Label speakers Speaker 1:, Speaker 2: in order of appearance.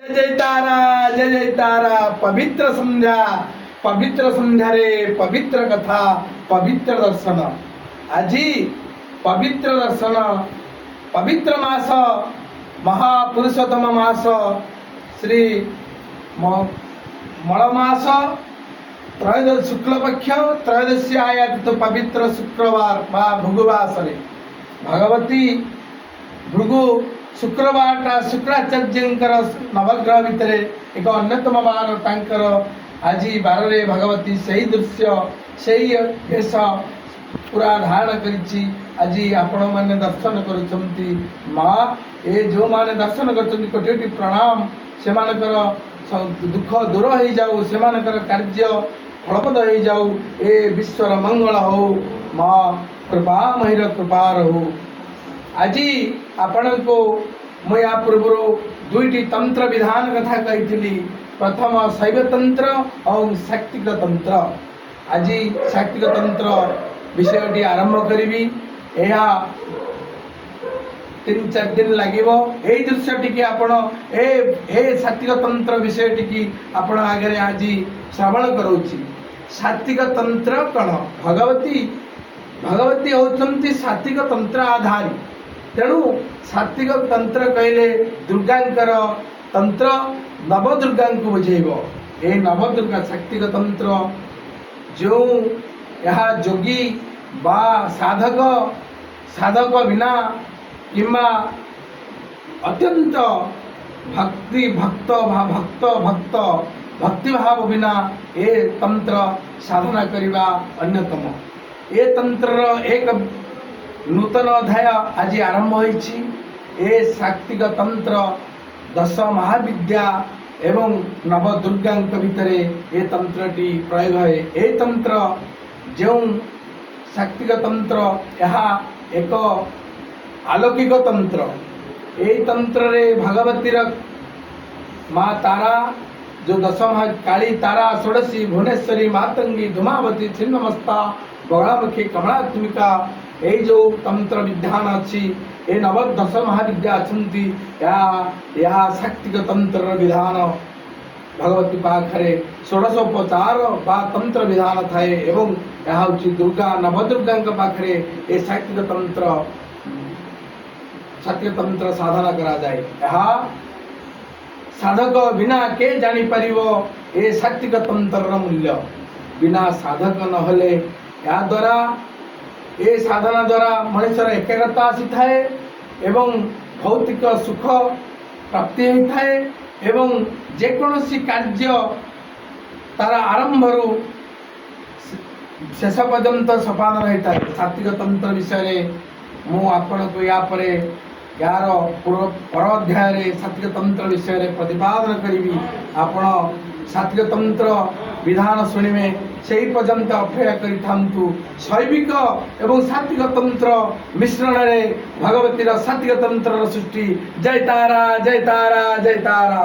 Speaker 1: ଜୟ ତାରା, ଜୟ ଜୟ ତାରା। ପବିତ୍ର ସନ୍ଧ୍ୟା, ପବିତ୍ର ସନ୍ଧ୍ୟାରେ ପବିତ୍ର କଥା, ପବିତ୍ର ଦର୍ଶନ। ଆଜି ପବିତ୍ର ଦର୍ଶନ, ପବିତ୍ର ମାସ, ମହାପୁରୁଷୋତ୍ତମ ମାସ, ଶ୍ରୀ ମଳମାସ, ତ୍ରୟୋଦଶ, ଶୁକ୍ଳପକ୍ଷ ତ୍ରୟୋଦଶୀ ଆୟାତିତ ପବିତ୍ର ଶୁକ୍ରବାର ବା ଭୃଗୁବାସରେ ଭଗବତୀ ଭୃଗୁ ଶୁକ୍ରବାରଟା ଶୁକ୍ରାଚାର୍ଯ୍ୟଙ୍କର ନବଗ୍ରହ ଭିତରେ ଏକ ଅନ୍ୟତମ ବାର। ତାଙ୍କର ଆଜି ବାରରେ ଭଗବତୀ ସେଇ ଦୃଶ୍ୟ, ସେଇ ବେଶ ପୁରା ଧାରଣ କରିଛି। ଆଜି ଆପଣମାନେ ଦର୍ଶନ କରୁଛନ୍ତି ମା। ଏ ଯେଉଁମାନେ ଦର୍ଶନ କରୁଛନ୍ତି, କୋଟି କୋଟି ପ୍ରଣାମ। ସେମାନଙ୍କର ଦୁଃଖ ଦୂର ହେଇଯାଉ, ସେମାନଙ୍କର କାର୍ଯ୍ୟ ଫଳପ୍ରଦ ହେଇଯାଉ, ଏ ବିଶ୍ୱର ମଙ୍ଗଳ ହଉ, ମା କୃପାମୟୀର କୃପା ରହୁ। ଆଜି ଆପଣଙ୍କୁ ମୁଁ ୟା ପୂର୍ବରୁ ଦୁଇଟି ତନ୍ତ୍ର ବିଧାନ କଥା କହିଥିଲି। ପ୍ରଥମ ଶୈବତନ୍ତ୍ର ଏବଂ ଶାକ୍ତିକ ତନ୍ତ୍ର। ଆଜି ଶାକ୍ତିକ ତନ୍ତ୍ର ବିଷୟଟି ଆରମ୍ଭ କରିବି। ଏହା 3-4 ଦିନ ଲାଗିବ। ଏଇ ଦୃଶ୍ୟଟିକି ଆପଣ ଏ ଶାକ୍ତିକ ତନ୍ତ୍ର ବିଷୟଟିକି ଆପଣ ଆଗରେ ଆଜି ଶ୍ରବଣ କରାଉଛି। ଶାକ୍ତିକ ତନ୍ତ୍ର କ'ଣ? ଭଗବତୀ ହେଉଛନ୍ତି ସାତ୍ୱିକ ତନ୍ତ୍ର ଆଧାରୀ। ତେଣୁ ସାତ୍ୱିକ ତନ୍ତ୍ର କହିଲେ ଦୁର୍ଗାଙ୍କର ତନ୍ତ୍ର, ନବଦୁର୍ଗାଙ୍କୁ ବୁଝେଇବ। ଏହି ନବଦୁର୍ଗା ସାତ୍ୱିକ ତନ୍ତ୍ର ଯେଉଁ, ଏହା ଯୋଗୀ ବା ସାଧକ ବିନା କିମ୍ବା ଅତ୍ୟନ୍ତ ଭକ୍ତି ଭକ୍ତ ବା ଭକ୍ତ ଭକ୍ତ ଭକ୍ତିଭାବ ବିନା ଏ ତନ୍ତ୍ର ସାଧନା କରିବା ଅନ୍ୟତମ। ଏ ତନ୍ତ୍ରର ଏକ ନୂତନ ଅଧ୍ୟାୟ ଆଜି ଆରମ୍ଭ ହୋଇଛି। ଏ ଶାକ୍ତିକ ତନ୍ତ୍ର ଦଶ ମହାବିଦ୍ୟା ଏବଂ ନବଦୁର୍ଗାଙ୍କ ଭିତରେ ଏ ତନ୍ତ୍ରଟି ପ୍ରୟୋଗ ହୁଏ। ଏ ତନ୍ତ୍ର ଯେଉଁ ଶାକ୍ତିକ ତନ୍ତ୍ର, ଏହା ଏକ ଆଲୌକିକ ତନ୍ତ୍ର। ଏହି ତନ୍ତ୍ରରେ ଭଗବତୀର ମା ତାରା, ଯେଉଁ ଦଶ ମହା, କାଳୀ, ତାରା, ଷୋଡ଼ଶୀ, ଭୁବନେଶ୍ୱରୀ, ମାତଙ୍ଗୀ, ଧୂମାବତୀ, ଛିନ୍ନମସ୍ତା, ବଗଳାମୁଖୀ, କମଳାତ୍ମିକା, ଏଇ ଯେଉଁ ତନ୍ତ୍ର ବିଧାନ ଅଛି, ଏ ନବ ଦଶ ମହାବିଦ୍ୟା ଅଛନ୍ତି। ଏହା ଶାକ୍ତିକ ତନ୍ତ୍ରର ବିଧାନ। ଭଗବତୀ ପାଖରେ ଷୋଡ଼ଶ ଉପଚାର ବା ତନ୍ତ୍ର ବିଧାନ ଥାଏ ଏବଂ ଏହା ହେଉଛି ଦୁର୍ଗା, ନବଦୁର୍ଗାଙ୍କ ପାଖରେ ଏ ଶାକ୍ତିକ ତନ୍ତ୍ର ସାଧନା କରାଯାଏ। ଏହା ସାଧକ ବିନା କେ ଜାଣିପାରିବ ଏ ଶାକ୍ତିକ ତନ୍ତ୍ରର ମୂଲ୍ୟ? ବିନା ସାଧକ ନହେଲେ ଏହାଦ୍ୱାରା, ଏ ସାଧନା ଦ୍ୱାରା ମଣିଷର ଏକାଗ୍ରତା ଆସିଥାଏ ଏବଂ ଭୌତିକ ସୁଖ ପ୍ରାପ୍ତି ହୋଇଥାଏ ଏବଂ ଯେକୌଣସି କାର୍ଯ୍ୟ ତାର ଆରମ୍ଭରୁ ଶେଷ ପର୍ଯ୍ୟନ୍ତ ସମ୍ପାଦନ ହୋଇଥାଏ। ସାତ୍ୱିକ ତନ୍ତ୍ର ବିଷୟରେ ମୁଁ ଆପଣଙ୍କୁ ୟା ପରେ ଏହାର ପର ଅଧ୍ୟାୟରେ ସାତ୍ୱିକ ତନ୍ତ୍ର ବିଷୟରେ ପ୍ରତିପାଦନ କରିବି। ଆପଣ ସାତ୍ୱିକ ତନ୍ତ୍ର ବିଧାନ ଶୁଣିବେ, ସେହି ପର୍ଯ୍ୟନ୍ତ ଅପେକ୍ଷା କରିଥାନ୍ତୁ। ଶୈବିକ ଏବଂ ସାତ୍ୱିକ ତନ୍ତ୍ର ମିଶ୍ରଣରେ ଭଗବତୀର ସାତ୍ୱିକ ତନ୍ତ୍ରର ସୃଷ୍ଟି। ଜୟ ତାରା, ଜୟ ତାରା, ଜୟ ତାରା।